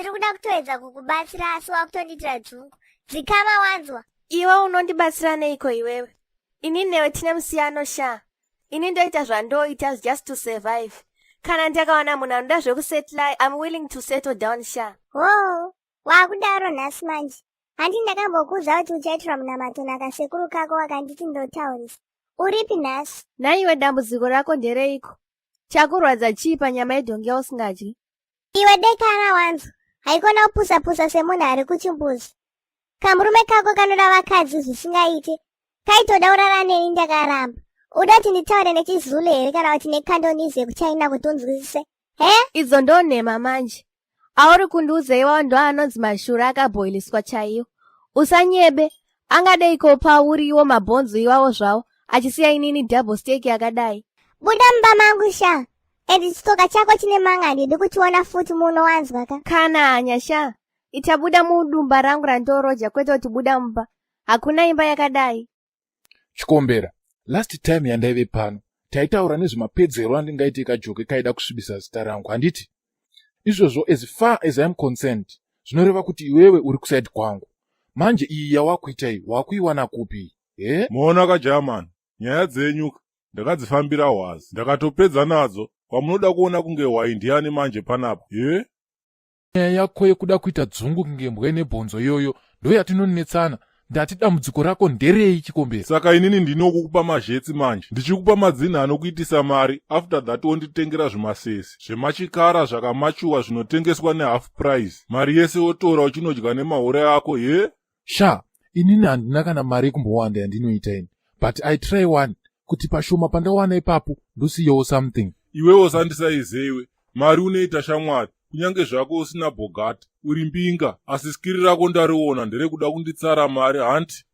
Ndiri kuda kutoedza kukubatsira asi wakutondiitira dzungu. Dzikama wanzwa. Iwe unondibatsira neiko iwewe? Ini newe tine musiyano sha. Ini ndoita zvandoita just to survive. Kana ndakawana munhu anoda zvekusettle, I'm willing to settle down sha. Hoo, wakudaro nhasi manje. Handi ndakambokuudza kuti uchaitirwa munamato nakasekuru kako wakanditi ndotaurisa. Uripi nhasi? Nhaiwe dambudziko rako ndereiko? Chakurwadza chii panyama yedhongi yausingadyi? Iwe dekana wanzwa. Haikona kupusa pusa semunhu ari kuchimbuzi. Kamurume kako kanoda vakadzi zvisingaite. Kaitoda urara neni ndakaramba. Uda kuti nditaure nechiZulu here kana kuti nekandonizi yekuChina kuti unzwisise? He? Idzo ndonhema manje. Auri kundiudza iwawo ndoanonzi mashura akabhoiliswa chaiwo. Usanyebe, angadeiko pauri iwo mabhonzo iwawo zvawo achisiya inini double steak yakadai. Buda mumba mangu sha. And chitsoka chako chine manga handidi kuchiona futi muno wanzwa ka. Kana hanya sha. Itabuda mudumba rangu randoroja kwete kuti buda mumba. Hakuna imba yakadai. Chikombera, last time yandaive pano taitaura nezvemapedzero andingaite kajoke kaida kusvibisa zita rangu handiti? Izvozvo as far as I'm concerned zvinoreva kuti iwewe uri kuside kwangu. Manje iyi yawakuita iyi wakuiwana kupi? He? Moona ka German, nyaya dzenyu ndakadzifambira hwazi ndakatopedza nadzo kwamunoda kuona kunge hwai ndiani manje panapa he? Nyaya yako yekuda kuita dzungu kunge mbwa ine bhonzo iyoyo ndoyatinonetsana. Ndati dambudziko rako nderei chikombera? Saka inini ndinokukupa mazhetsi manje ndichikupa madzinha anokuitisa mari after that wonditengera zvimasesi zvemachikara zvakamachuwa zvinotengeswa nehalf price mari yese wotora uchinodya nemahure ako he? Sha inini handina kana mari yekumbowanda yandinoita ini but I try one kuti pashoma pandawana ipapo ndosiyawo something. Iwewe usandisaize iwe mari unoita shamwari kunyange zvako usina bhogati uri mbinga asi skiri rako ndariona nderekuda kunditsara mari hanti.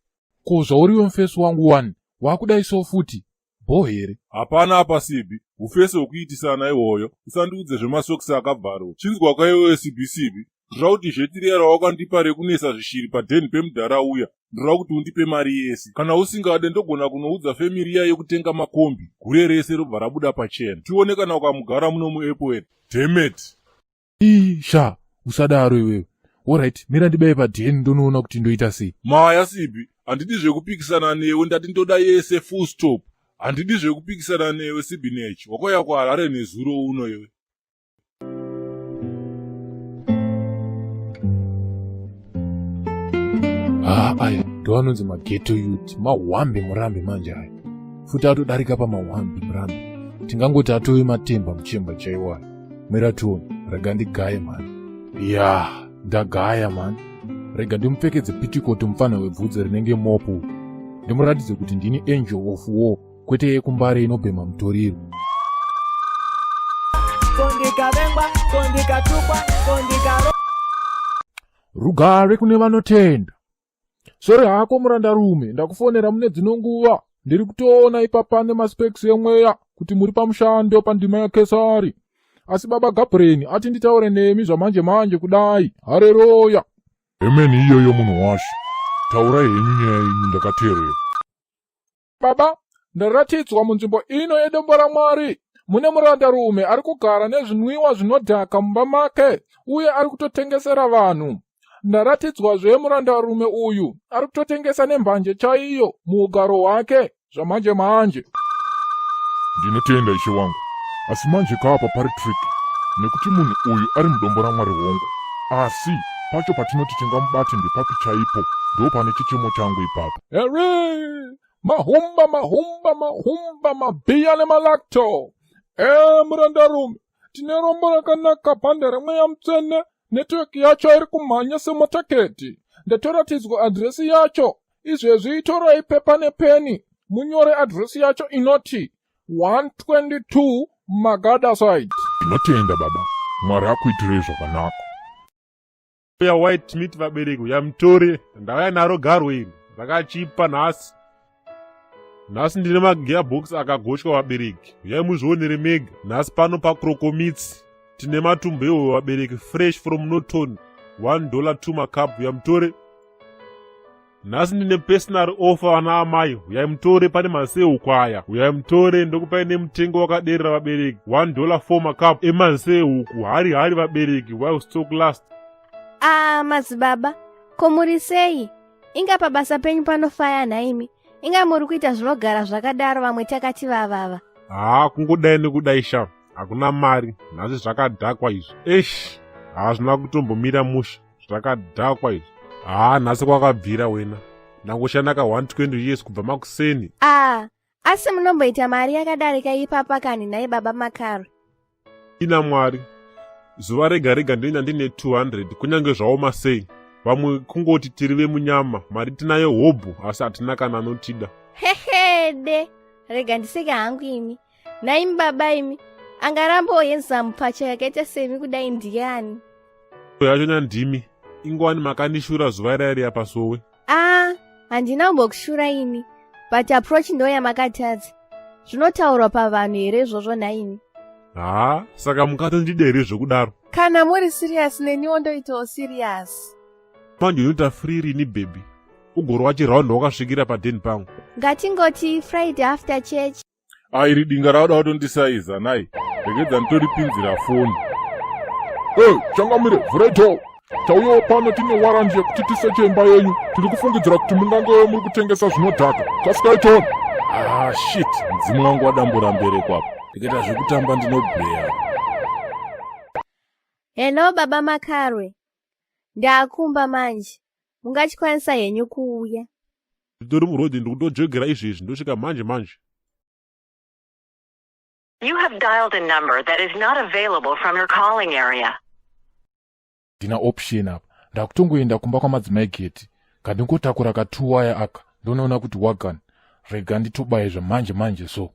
Ko zvauriwe mufesi wangu wani wakudaisawo futi bho here? Hapana apa Sibi, hufesi hwekuitisana ihwoyo, usandiudze zvemasokisi akabvaruka. Chinzwa ka iwewe Sibi Sibi, ndoda kuti zheti riya rawakandipa rekunesa zvishiri padheni pemudhara uya, ndoda kuti undipe mari yese. Kana usingade ndogona kunoudza family iya yekutenga makombi, gure rese robva rabuda pachena. Tione kana ukamugara muno muEpworth. Dhemeti! Ii sha usadaro iwewe. Alright, mira ndibaye padheni ndonoona kuti ndoita sei. Maya Sibi, handidi zvekupikisana newe ndati ndoda yese full stop. Handidi zvekupikisana newe Sibinech, wakauya kuHarare nezuro uno iwe. Ah, aya ndoanonzi maghetto youth, mahwambi murambi manje aya. Futi atodarika pamahwambi murambi. Tingangoti atove matemba muchemba chaiwo aya. Mira tione, rega ndigaye mhani. Ya, ndagaya mhani. Rega ndimupfekedze pitikoti mupfanha webvudzi rinenge mopu. Ndimuratidze kuti ndini angel of war, kwete yekumbare inobhema mutoriro. Rugare kune vanotenda. Sorry hako murandarume, ndakufonera mune dzino nguva. Ndiri kutoona ipapa nemaspeks emweya kuti muri pamushando pandima yaKesari. Asi baba Gabriel ati nditaure nemi zvamanje manje kudai. Hareroya. Amen iyoyo munhu washe. Taurai henyu nyaya yenyu ndakateerera. Baba, ndaratidzwa munzvimbo ino yedombo raMwari mune murandarume ari kugara nezvinwiwa zvinodhaka mumba make uye ari kutotengesera vanhu. Ndaratidzwazve murandarume uyu ari kutotengesa nembanje chaiyo muugaro hwake zvamanje manje. Ndinotenda ishe wangu, asi manje kaapa pari trick nekuti munhu uyu ari mudombo raMwari hongu, asi pacho patinoti tingamubate ndepapi chaipo ndopane chichemo changu ipapo. Here! Mahumba, mahumba, mahumba, mabhiya nemalacto. Eh, murandarume, tine rombo rakanaka bhande remweya mutsvene. Network yacho iri kumhanya semotaketi. Ndatoratidzwa adresi yacho. Izvezvi itorai pepa nepeni munyore adresi yacho inoti 122 Magada side. Ndinotenda baba, Mwari akuitirei zvakanaka. Ya white meat vabereki ya mutore ndauya naro garwe iri rakachipa nhasi nhasi ndine magearbox akagochwa vabereki uyai muzvionere mega nhasi pano pacrocomitsi tine matumbu ehoyo vabereki fresh from norton 1 dollar 2 macup yamutore Nhasi ndine personal offer vana amai, huyai mutore pane masehuku aya. Huyai mutore ndokupai nemutengo wakaderera vabereki. 1 dollar 4 macup emasehuku hari hari vabereki while stock last. Aa madzibaba, ko muri sei? Inga pabasa penyu panofaya nhaimi. Inga muri kuita zvinogara zvakadaro vamwe takati vavava. Haa kungodai nekudai sha hakuna mari nhasi zvakadhakwa izvi eish hazvina kutombomira mushe zvakadhakwa izvi haa nhasi kwakabvira wena ndangoshanda ka 120 years kubva makuseni Aa, asi munomboita mari yakadarika ipapa kani nhai baba Makaro? Ina Mwari, zuva rega rega ndinoenda ndine 200 kunyange zvaoma sei. Vamwe kungoti tiri vemunyama, mari tinayo hobho asi hatina kana anotida. Hehede, rega ndiseke hangu imi. Nhaimi baba imi, angaramba oyenza mupfacha yakaita semi kudai ndiani? Yacho ndimi, ingowani makandishura zuva riya riya pasowe. Ah, handina kumbokushura ini, but approach ndo yamakatadza. Zvinotaurwa pavanhu here izvozvo nhaimi? Haa, saka mungatondida here zvekudaro? Kana muri serious neniwo ndoitawo serious. Manje unoita free rini baby? Ugorova chiraundi wakasvikira padheni pangu. Ngatingoti Friday after church. Airi dinga rauda kutondisaiza nai regedza nditoripinzira foni. Hey, changamire, vhurai door. Tauyawo pano tine warrant yekuti tiseche imba yenyu. Tiri kufungidzira kuti mungange muri kutengesa zvinodhaka. Kasikai tone. Ah shit, mudzimu wangu wadambura mbereko apa. Ndikaita zvekutamba ndinobhuya. Hello baba Makarwe. Ndakumba manje. Mungachikwanisa henyu kuuya. Nditori murodhi ndikutojogera izvezvi ndosvika manje manje. You have dialed a number that is not available from your calling area. Ndina option apa. Ndakutongoenda kumba kwamadzimai Geti. Ngandingotakura katuwaya aka ndonoona kuti wagan. Rega nditobaye zvamanje manje so.